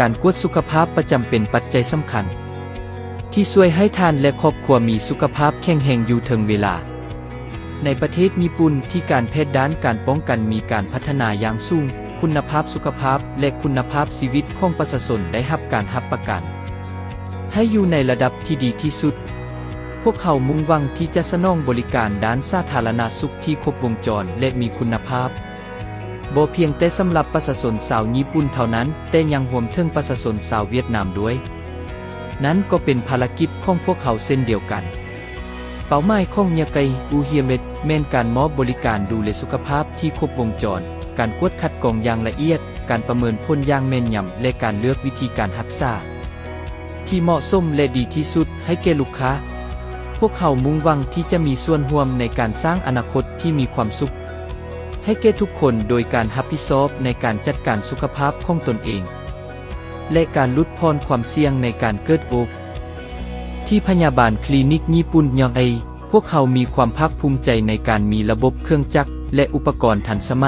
ການກວດສຸຂະພາບປະຈຳເປັນປັດໄຈສຳຄັນ ທີ່ຊ່ວຍໃຫ້ທ່ານ ແລະ ຄອບຄົວມີສຸຂະພາບແຂງແຮງຢູ່ເຖິງເວລາ. ໃນປະເທດຍີ່ປຸ່ນ ທີ່ການແພດດ້ານການປ້ອງກັນມີການພັດທະນາຢ່າງສູງ, ຄຸນນະພາບສຸຂະພາບ ແລະ ຄຸນນະພາບຊີວິດຂອງປະຊາຊົນໄດ້ຮັບການຮັບປະກັນໃຫ້ຢູ່ໃນລະດັບທີ່ດີທີ່ສຸດ. ພວກເຮົາມຸ່ງຫວັງທີ່ຈະສະໜອງບໍລິການດ້ານສາທາລະນະສຸກທີ່ຄົບວົງຈອນ ແລະ ມີຄຸນນະພາບ ບໍ່ພຽງແຕ່ສຳລັບປະຊາຊົນຊາວຍີ່ປຸ່ນເທົ່ານັ້ນ, ແຕ່ຍັງຮວມເຖິງປະຊາຊົນຊາວຫວຽດນາມດ້ວຍ. ນັ້ນກໍເປັນພາລະກິດຂອງພວກເຮົາເຊັ່ນດຽວກັນ. ເປົ້າໝາຍຂອງ Nha Kay U Hiem ແມ່ນການມອບບໍລິການດູແລສຸຂະພາບທີ່ຄົບວົງຈອນ, ການກວດຄັດກອງຢ່າງລະອຽດ, ການປະເມີນຜົນຢ່າງແມ່ນຍຳ ແລະ ການເລືອກວິທີການຮັກສາ ທີ່ເໝາະສົມ ແລະ ດີທີ່ສຸດໃຫ້ແກ່ລູກຄ້າ. ພວກເຮົາມຸ່ງຫວັງທີ່ຈະມີສ່ວນຮ່ວມໃນການສ້າງອະນາຄົດທີ່ມີຄວາມສຸກໃຫ້ແກ່ທຸກຄົນ ໂດຍການຮັບຜິດຊອບໃນການຈັດການສຸຂະພາບຂອງຕົນເອງ ແລະ ການຫຼຸດຜ່ອນຄວາມສ່ຽງໃນການເກີດໂລກ. ທີ່ພະຍາບານຄລີນິກຍີ່ປຸ່ນ Nha Kay, ພວກເຮົາມີຄວາມພາກພູມໃຈໃນການມີລະບົບເຄື່ອງຈັກ ແລະ ອຸປະກອນທັນສະໄໝ,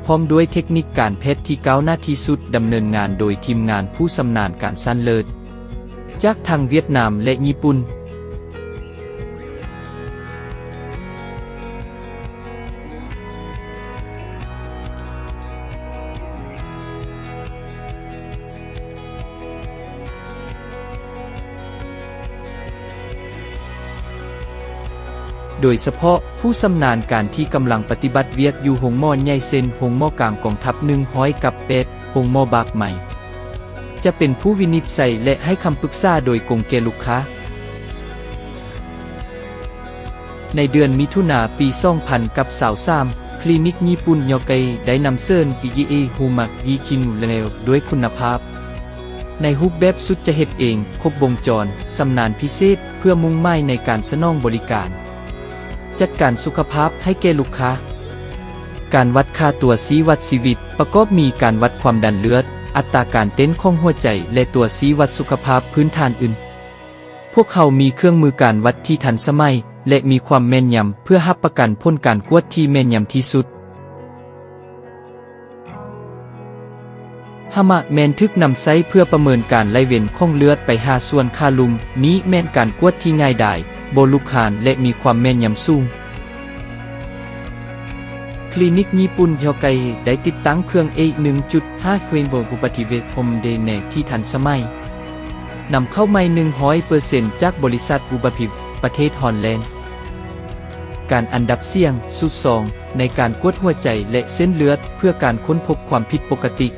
ພ້ອມດ້ວຍເທັກນິກການແພດທີ່ກ້າວໜ້າທີ່ສຸດ, ດຳເນີນງານໂດຍທີມງານຜູ້ຊຳນານການຊັ້ນເລີດ ຈາກທັງຫວຽດນາມ ແລະ ຍີ່ປຸ່ນ. ໂດຍສະເພາະຜູ້ຊຳນານການທີ່ກຳລັງປະຕິບັດວຽກຢູ່ໂຮງໝໍໃຫຍ່ເຊັ່ນ ໂຮງໝໍກາງກອງທັບໜຶ່ງຮ້ອຍກັບແປດ, ໂຮງໝໍບາກໄມ້ ຈະເປັນຜູ້ວິນິດໄສ ແລະ ໃຫ້ຄຳປຶກສາໂດຍກົງແກ່ລູກຄ້າ. ໃນເດືອນມິຖຸນາປີສອງພັນຊາວສາມ, ຄລີນິກຍີ່ປຸ່ນ Nha Kay ໄດ້ນຳເຊີນ Igie Humak Gikin ແລ້ວດ້ວຍຄຸນນະພາບ ໃນຮູບແບບສຸດຈະເຮັດເອງ, ຄົບວົງຈອນ, ຊຳນານພິເສດ ເພື່ອມຸ່ງໝາຍໃນການສະໜອງບໍລິການຈັດການສຸຂະພາບໃຫ້ແກ່ລູກຄ້າ. ການວັດຄ່າຕົວຊີ້ວັດຊີວິດ ປະກອບມີການວັດຄວາມດັນເລືອດ, ອັດຕາການເຕັ້ນຂອງຫົວໃຈ ແລະ ຕົວຊີ້ວັດສຸຂະພາບພື້ນຖານອື່ນ. ພວກເຮົາມີເຄື່ອງມືການວັດທີ່ທັນສະໄໝ ແລະ ມີຄວາມແມ່ນຍຳ ເພື່ອຮັບປະກັນຜົນການກວດທີ່ແມ່ນຍຳທີ່ສຸດ. ຮາມະ ແມ່ນຖືກນຳໃຊ້ເພື່ອປະເມີນການໄຫຼວຽນຂອງເລືອດໄປຫາສ່ວນຂາລຸ່ມ. ນີ້ແມ່ນການກວດທີ່ງ່າຍດາຍ, ບໍ່ລຸກຮານ ແລະ ມີຄວາມແມ່ນຍຳສູງ. ຄລີນິກຍີ່ປຸ່ນ Nha Kay ໄດ້ຕິດຕັ້ງເຄື່ອງ ເອ ໜຶ່ງຈຸດຫ້າ Quenbo Ubativek Home Dene ທີ່ທັນສະໄໝ, ນຳເຂົ້າໃໝ່ ໜຶ່ງຮ້ອຍເປີເຊັນ ຈາກບໍລິສັດ Ubapiv ປະເທດຮອນແລນ. ການອັນດັບສຽງຊຸດສອງ ໃນການກວດຫົວໃຈ ແລະ ເສັ້ນເລືອດ ເພື່ອການຄົ້ນພົບຄວາມຜິດປົກກະຕິ.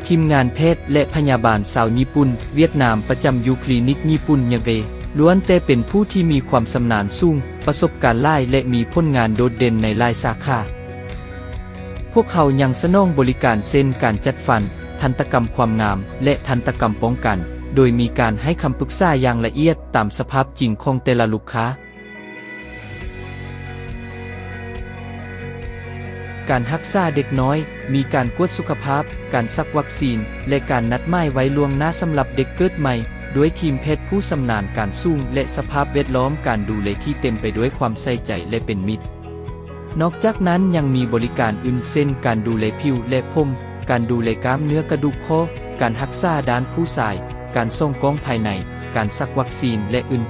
ທີມງານແພດ ແລະ ພະຍາບານຊາວຍີ່ປຸ່ນ, ຫວຽດນາມ ປະຈຳຢູ່ຄລີນິກຍີ່ປຸ່ນ Nha Kay ລ້ວນແຕ່ເປັນຜູ້ທີ່ມີຄວາມຊຳນານສູງ, ປະສົບການຫຼາຍ ແລະ ມີຜົນງານໂດດເດັ່ນໃນຫຼາຍສາຂາ. ພວກເຮົາຍັງສະໜອງບໍລິການເຊັ່ນ ການຈັດຟັນ, ທັນຕະກຳຄວາມງາມ ແລະ ທັນຕະກຳປ້ອງກັນ, ໂດຍມີການໃຫ້ຄຳປຶກສາຢ່າງລະອຽດຕາມສະພາບຈິງຂອງແຕ່ລະລູກຄ້າ. ການຮັກສາເດັກນ້ອຍ, ມີການກວດສຸຂະພາບ, ການສັກວັກຊີນ ແລະ ການນັດໝາຍໄວ້ລ່ວງໜ້າສຳລັບເດັກເກີດໃໝ່, ດ້ວຍທີມແພດຜູ້ຊຳນານການສູງ ແລະ ສະພາບແວດລ້ອມການດູແລທີ່ເຕັມໄປດ້ວຍຄວາມໃສ່ໃຈ ແລະ ເປັນມິດ. ນອກຈາກນັ້ນຍັງມີບໍລິການອື່ນເຊັ່ນ ການດູແລຜິວ ແລະ ຜົມ, ການດູແລກ້າມເນື້ອກະດູກຂໍ້, ການຮັກສາດ້ານຜູ້ຊາຍ, ການສ່ອງກ້ອງພາຍໃນ, ການສັກວັກຊີນ ແລະ ອື່ນ.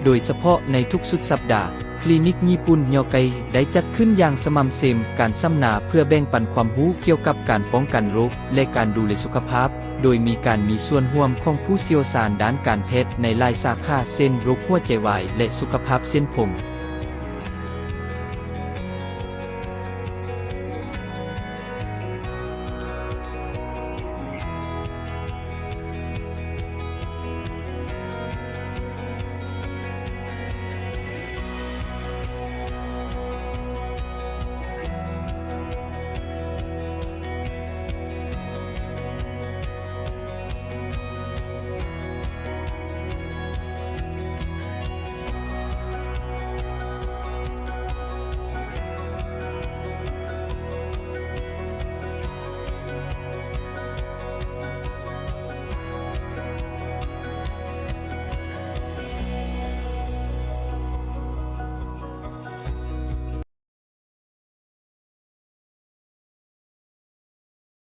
ໂດຍສະເພາະໃນທຸກສຸດສັບດາ, ຄລີນິກຍີ່ປຸ່ນ Nha Kay ໄດ້ຈັດຂຶ້ນຢ່າງສະໝ່ຳເສມການສຳມະນາເພື່ອແບ່ງປັນຄວາມຮູ້ກ່ຽວກັບການປ້ອງກັນໂລກ ແລະ ການດູແລສຸຂະພາບ, ໂດຍມີການມີສ່ວນຮ່ວມຂອງຜູ້ຊ່ຽວຊານດ້ານການແພດໃນຫຼາຍສາຂາ ເຊັ່ນ ໂລກຫົວໃຈວາຍ ແລະ ສຸຂະພາບເສັ້ນຜົມ.